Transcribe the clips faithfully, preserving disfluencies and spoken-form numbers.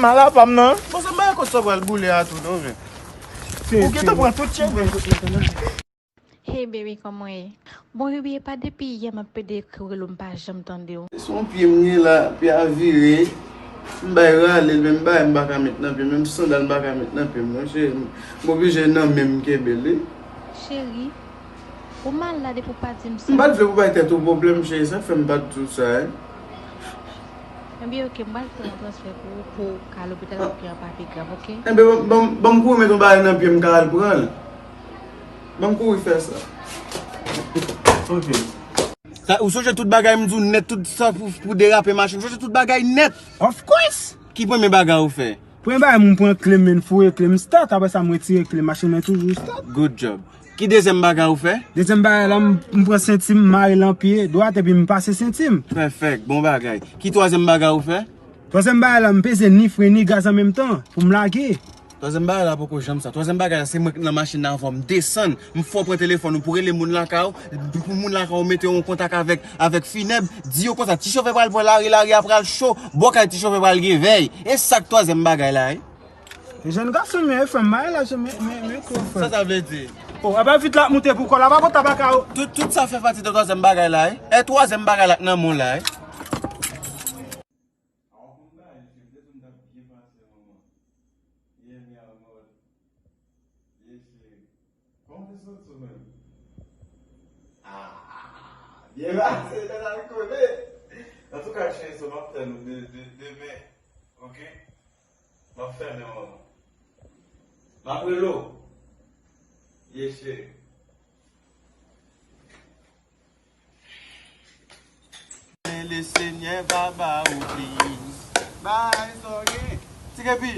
mal apa m nan. Bon, se m pa konn sa pral boule a tou non, men. Ou gentan pran tout cheve. Hey baby, kòman w ye? Bon, Ruby, e pa depi yè m ap pede ekri w, rele w, m pa janm tande w. Se yon pye m gen la, pye a vire. M bay rale l, men m bay, m pa ka met nan pye m, menm sandal m pa ka met nan pye m non, cheri. M oblije nan men m kenbe l, wi. Cheri, ou mal la depi w pa di m sa. M pa t vle pou bay tèt ou pwoblèm, cheri, sa k fè m pa t di w sa, en. Ebyen, oke, m pral fè yon transfè pou ou, pou w ka lopital pou pye an pa pi grav, oke? Enben, ban, ban, ban m kouri met yon bagay nan pye m ka al pran l. Ban m kouri fè sa. Oke. Sa, ou sonje tout bagay m di w nèt, tout sa pou, pou derape machin, ou sonje tout bagay nèt. Of course! Ki premye bagay ou fè? Premye bagay, m pran kle m, men fouye kle m start, apre sa m retire kle machin nan toujou start. Good job. Ki dezyèm bagay ou fè? Dezyèm bagay la, m, m pran senti m, m mare l an pye dwat epi m pase senti m. Pèfèk, bon bagay. Ki twazyèm bagay ou fè? Twazyèm bagay la, m peze ni fren ni gaz an menm tan pou m lage. Twazyèm bagay la poko janm sa. Twazyèm bagay la, se mwen k nan machin nan avan m desann. M fè w pran telefòn ou pou rele moun lakay ou, pou moun lakay ou mete w an kontak avèk, avèk Finèb. Di yo konsa, ti chofè pral pran lari, lari a pral cho, bò kay ti chofè pral gen vèy. E sa k twazyèm bagay la, wi. E jèn gason, men, e frè m, bagay la, men, men, men, men, frè m. Sa sa vle di? Oh, apa vit la ap moute pou kò la, pa konn tabaka, oh. Tout, tout sa fè pati de twazyèm bagay la, wi. E twazyèm bagay la k nan men w la, wi. Ye, mi amor. Ye, cheri. Kòman w te santi w menm? Ah, byen pase, lè n al kole. Antouka, cheri, so m ap tann ou de, de, demen. Oke? M ap fèmen w. M ap rele w. Ye, cheri. Men Lesenyè va ba ou plis. Bay sa w gen. Ti Kepi,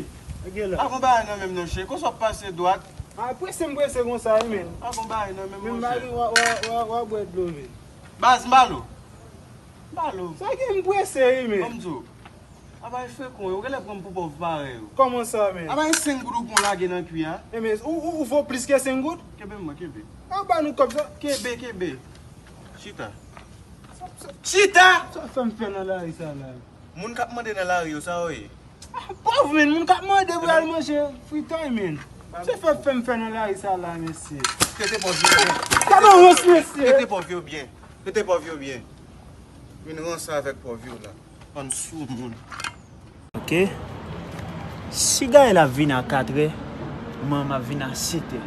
pa gon bagay nan men m non, cheri. Konsa w ap pase dwat. A, prese m prese konsa, wi, men. Pa gon bagay nan men m, monchè. Men w, w, w, w ap bwè dlo, men. Baz, m ba l ou. M ba l ou. Sa gen m prese, wi, men. Ban m di w. A bay frekan, yo genlè pran m pou pòv parèy ou. Kòman sa, men? A bay senk goud ou pran lage nan kwi a. E, men, ou, ou, ou vo plis ke senk goud? Kenbe m, mwen, kenbe. A, ba nou kòb sa. Kenbe, kenbe. Chita. Sa, sa, chita! Sa w fè m fè nan lari sa la? Moun k ap mande nan lari yo, sa yo ye? Ah, pòv, men, moun k ap mande pou y al manje fritay, men. Se fè fè m fè nan lari sa la, mesye. Trete pòv yo byen. Gade yon wons, mesye. Trete pòv yo byen. Trete pòv yo byen. Vin ranse avèk pòv yo la. Bann soumoun. Oke. Si Gaël ap vin a katrè, manman ap vin a setè.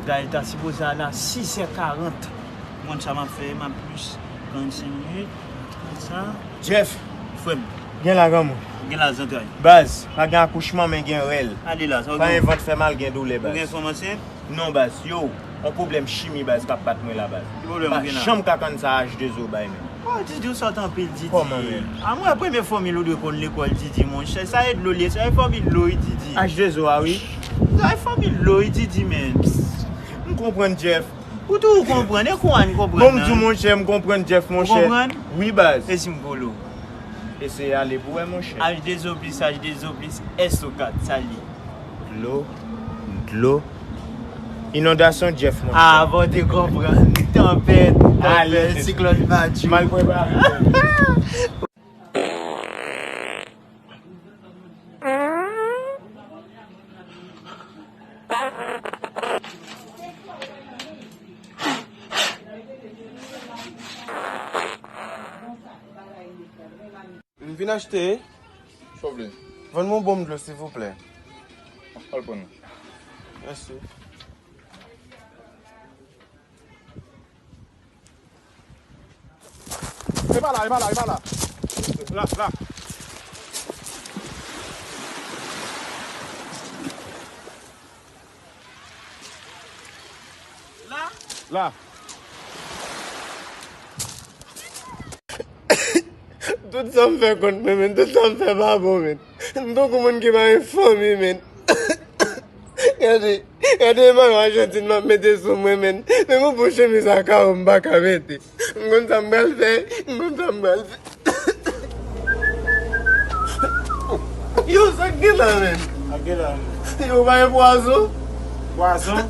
Gaël ta sipoze ale a sizè karant. Ou konn sa m ap fè, m ap plis trannsenk minit, konsa. Jeff, frè m. Gen la, granmoun. Gen la, zantray. Baz, pa gen akouchman, men gen rèl. Ale la, sa w gen? Pa envant fè mal, gen doulè, baz. Ou gen fanm ansent? Non, baz, yo, yon pwoblèm chimi, baz, k ap bat mwen la, baz. Ki pwoblèm ou gen la? M pa janm ka konn sa H de O bay, men. Oh, Didi, ou sòt anpil, Didi. Kòman, men? A, mwen, premye fòmil ou dwe konn lekòl, Didi, monchè. Sa e dlo l ye, sa e fòmil dlo, wi, Didi. H de O a, wi. Sa e fòmil dlo, wi, Didi, men. M konprann, Jeff. Ou tou ou konprann, e kou a n konprann nan. Bon, m di w, monchè, m konprann, Jeff, monchè. Ou konprann? Wi, baz. E si m kole w? Eseye ale pou wè, monchè. H de O plis H de O plis S O kat, sa l ye? Dlo, dlo. Inondasyon, Jeff, monchè. Ah, bon, te konprann. Tanpèt, tanpèt, siklòn Matye. Mal prepare. M vin achte. Sa w vle? Vann mwen yon bon dlo, silvouplè. Al pran. Mèsi. E pa la, e pa la, e pa la. La, la. La. La. Tout sa m fè kont mwen, men. Tout sa m fè pa bon, men. M tankou moun ki pa gen fanmi, men. Gade, gade mayo Ajantin m ap mete sou mwen, men. Men m pou chemiz a kawo m pa ka mete. M konn sa m pral fè, m konn sa m pral fè. Yo, sa k gen la, men? Sa k gen la, men? Yo, pa gen pwazon? Pwazon?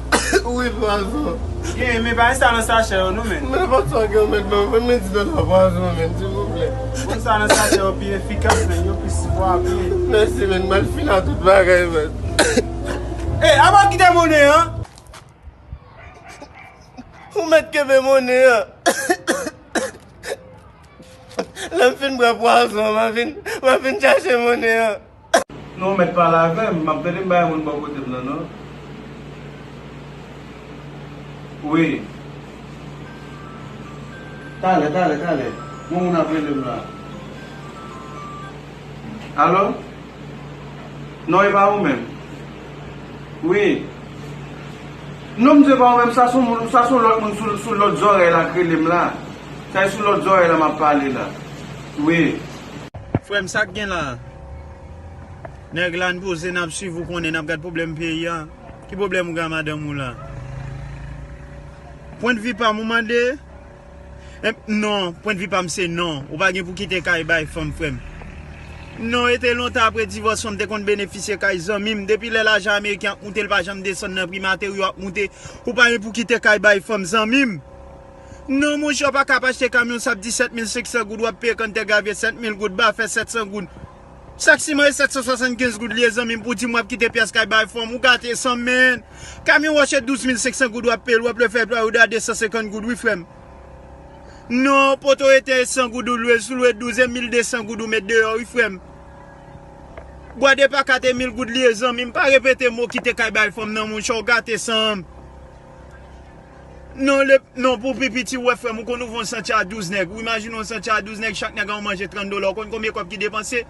Wi, pwazon. Gen, men pa gen sa nan sachè yo, non, men. Men, nenpòt sa w gen, men, ban mwen, men, di dola pwazon, men, silvouplè. Bon, sa nan sachè yo pi efikas, men, yo pi frape. Mèsi, men, m al fini ak tout bagay, men. Ey, apa w kite monnen an? Ou mèt kenbe monnen an. Lè m fin bwè pwazon an, m a vin, m a vin chache monnen an. Non, ou mèt pale avè m. M ap tande m bay moun bò kote m nan, non. Wi. Talè, talè, talè. Gon moun ap rele m la. Alo? Non, e pa ou menm. Wi. Non, m di e pa ou menm, sa se yon moun, sa se yon lòt moun sou, sou lòt zòrèy la k rele m la. Sa e sou lòt zòrèy la m ap pale la. Wi. Frè m, sa k gen la? Nèg la, n poze, n ap swiv, ou konnen, n ap gad pwoblèm peyi a. Ki pwoblèm ou gen ak madanm ou la? Pwendvi pa m, ou mande? Em, non, pwendvi pa m se non. Ou pa gen pou kite kay bay fanm, frè m. Non, e te lontan apre divòs, fanm te konn benefisye kay zanmi m. Depi lè lajan ameriken ap moute, l pa janm desann nan pri materyo ap moute. Ou pa gen pou kite kay bay fanm, zanmi m. Non, monchè, w pa ka ap achte kamyon sab disèt mil senk san goud, w ap peye kanntè gravye sèt mil goud, bafè sèt san goud. Sak siman e sèt san swasannkenz goud li ye, zanmi m, pou di m w ap kite pyès kay bay fanm, ou gate san m, men. Kamyon wòch e douz mil senk san goud w ap peye l, w ap lwe fè plywood a de san senkant goud, wi, frè m. Non, poto ete e san goud ou lwe, si w lwe douz e mil de san goud ou met deyò, wi, frè m. Bwa de pakat e mil goud li ye, zanmi m, pa repete mo kite kay bay fanm nan, monchè, w gate san m. Non, le, non, pou pi piti, w wè, frè m, ou konn ouvri yon santye a douz nèg. Ou imajine yon santye a douz nèg, chak nèg a yon manje trant dola. Ou konn konbyen kòb ki depanse?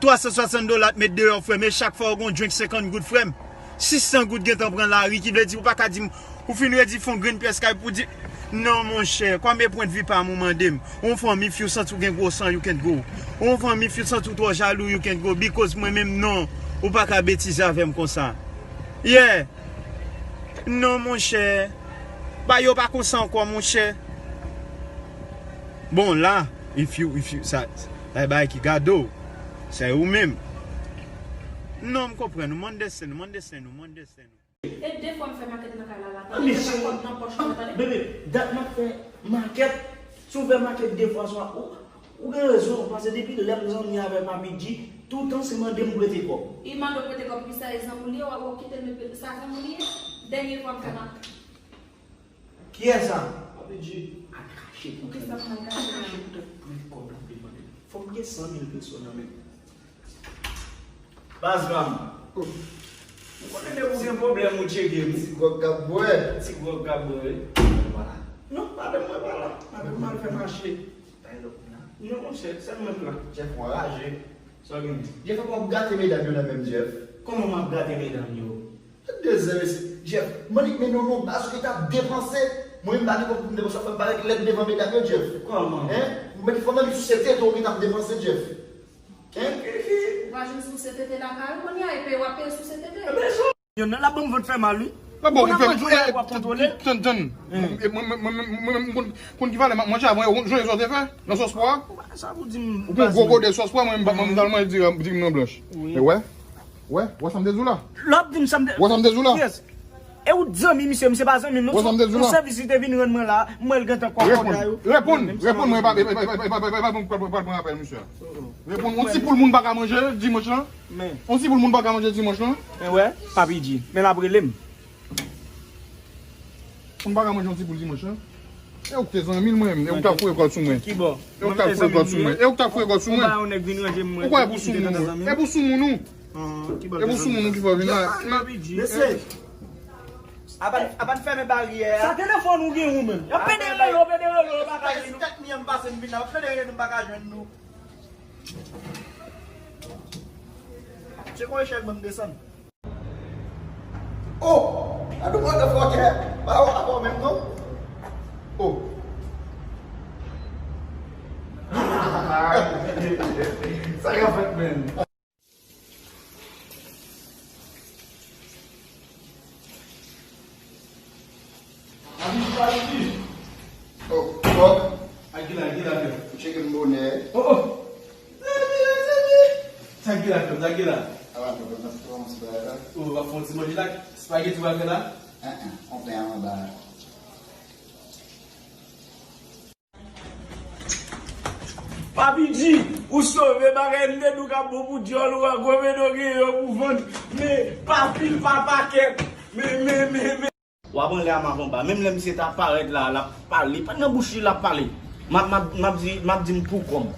Twa san swasant dola t met deyò, frè m. E chak fwa ou gon drink senkant goud, frè m. Sis san goud gentan pran lari, ki vle di ou pa ka di m, ou fin redi fon grenn pyès kay pou di, non, monchè, kòm e pwendvi pa m ou mande m. Ou yon fanm, if you santi w gen gwo san, you can go. Ou yon fanm, if you santi w twò jalou, you can go. Because mwen menm, non, ou pa ka betize avè m konsa. Yeah. Non, monchè. Ba yo pa konsa ankò, monchè. Bon, la, if you, if you, sa, sa e bagay ki gade w. Sa e ou menm. Non, m konprann ou. Mande sen ou, mande sen ou, mande sen ou. E de fwa m fè makèt nan kay la, la, pa mete kòb nan pòch mwen, tande. Bebe, dat m ap fè makèt, si w fè makèt de fwa swa, ou, ou gen rezon, paske depi lè m zanmi avè Papi G, toutan se mande m prete kòb. Li mande w prete kòb, poukisa e zanmi w li ye, w ap, w ap kite l met sa zanmi w li ye? Dènye fwa m fè makèt. Kiyès sa? Papi G. Al kache pou tèt. Poukisa pou m al kache? Al kache pou tèt. Men kòb la m te mande. Fò m gen san mil peso nan men m. Baz granm. Ou konnen depi w gen pwoblèm, ou tcheke m. Ti gwòg k ap bwè. Ti gwòg k ap bwè, wi. Vwala. Non, madanm mwen pa la. Madanm mwen al fè mache. Pa gen lòt moun la? Non, monchè, sèl mwen k la. Jeff, w anraje. Sa w gen? Jeff, w ap gate medam yo nan men m, Jeff. Kòman m ap gate medam yo? Tande zen mesye. Jeff, m annik men non non baz ou ki t ap depanse. Mwen menm pa gen kòb pou m depanse, w ap fè m parèt lèd devan medam yo, Jeff. Kòman? Hein? Ou mèt fanm nan li souse tete w ki t ap depanse, Jeff. Hein? Ou pa jwenn souse tete lakay ou kounye a, epi w ap peye souse tete. Ebyen, sa. Youn nan l ap ban m vant fè mal, wi. Bon, bon, ou fè, w ap kontwole. Tann, tann. Mwen, mwen, mwen, mwen, mwen, mwen, konn, konn ki valè m ap manje avan, ou jwenn sa w te fè nan sòs pwa? Sa pou di m. Ou pran gwo gode sòs pwa, mwen, mwen, mwen, mwen, mwen, di, di m nan blanch. Wi. E wè? Wè, wè sa m te di w la? Lè w ap di m sa m te. Wè sa m te di w la? Yes. E ou t zanmi misye, misye pa zanmi m non. Wè sa m te di w la? Yon sèvis li te vin rann mwen la, m wè l gentan kòkòday yo. Reponn, reponn mwen, e pa, e pa, e pa, e pa, e pa, e pa, e pa, e pa, e pa pran apèl misye a. Reponn, yon ti poul moun pa ka manje dimanch lan? Men. Yon ti poul moun pa ka manje dimanch lan? Men wè, Papi G, men l ap rele m. Moun pa ka manje yon ti poul dimanch lan? E ou k te zanmi l mwen menm, e ou k t ap foure kòd sou mwen. Kibò? E ou k t ap foure kòd sou mwen. E ou k t ap foure kòd sou mwen. Ou pa yon nèg vin ranje m mwen. Ou kwè e pou soumoun ou? E pou soumoun ou? E pou soumoun ou ki fè w vin la? Mesye, Apan, apan fèmen baryè a. Sa telefòn ou gen ou menm? Y ap pede rele, yo pede rele, yo pa ka jwenn nou. Tèt mwen pase m vin la, yo pede rele, m pa ka jwenn nou. Cheke yon echèl ban m desann. Oh! I don't motherfucker! Pa wè avè w menm non? Oh! Sa k ap fèt, man? Abidi, Abidi. Oh, fuck. Ak gila, gila, gila. Ou tcheke m bonè. Oh, oh. Mezanmi, mezanmi. Sa gila, sa gila. Ala, papa, n ap fè yon ti bagay la. Oh, w ap fè yon ti manje la? Spaghetti w ap fè la? An, an, on pen anba. Papi G, ou sove bagay m te di w k ap bon pou dyòl ou a, gwo medo gen yo pou vann. Men, pa pil, pa pakèt. Men, men, men, men. W ap anlè a m ap anba. Menm lè misye ta parèt la, l ap pale. Pa nan bouch li l ap pale. M ap, m ap, m ap di, m ap di m pou kò m.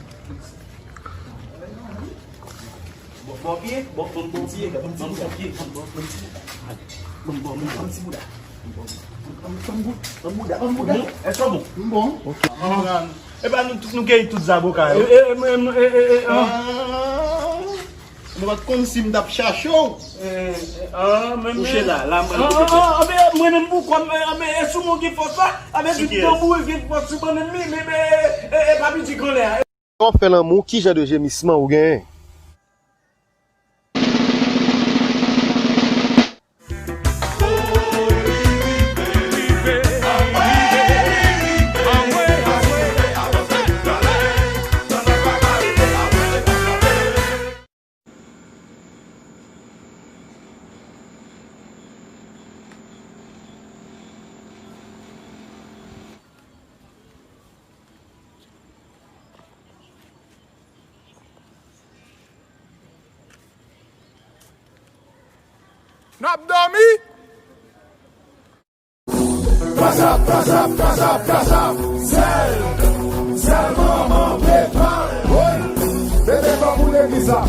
Bon, bon pye, bon, bon, bon pye, bon, bon pye, bon, bon, bon pye. Bon, bon, bon, bon ti bouda. Bon, bon, bon, bon bouda, bon bouda. Èske bon? M bon. Ok. E pa nou tout, nou keyi tout zaboka yo. E, e, e, e, e, e, ah. Nou pa t konn si m t ap chache w. Eh, eh, ah, men, kouche la, la, mwen, ah, kouche. Ah, ah, men, mwen menm pou kò m, eh, men, e sou mwen gen fòs la, a, men, tout tanbou gen fòs sou bannann li, men, men, eh, eh, eh, Papi G granlè a. Lè w ap fè lanmou, ki jan de jemisman ou genyen? N ap dòmi? Pazap, pazap, pazap, pazap. Sèl, sèl manman prepare. Woy, bebe, ban pou legliz la.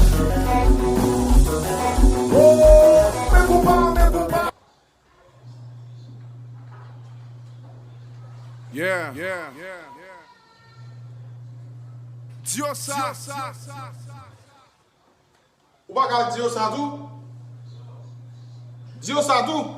Oh, men koupa, men koupa. Yeah, yeah, yeah, yeah. Di yo sa. Ou pa ka di yo sa tou? Di yo sa tou.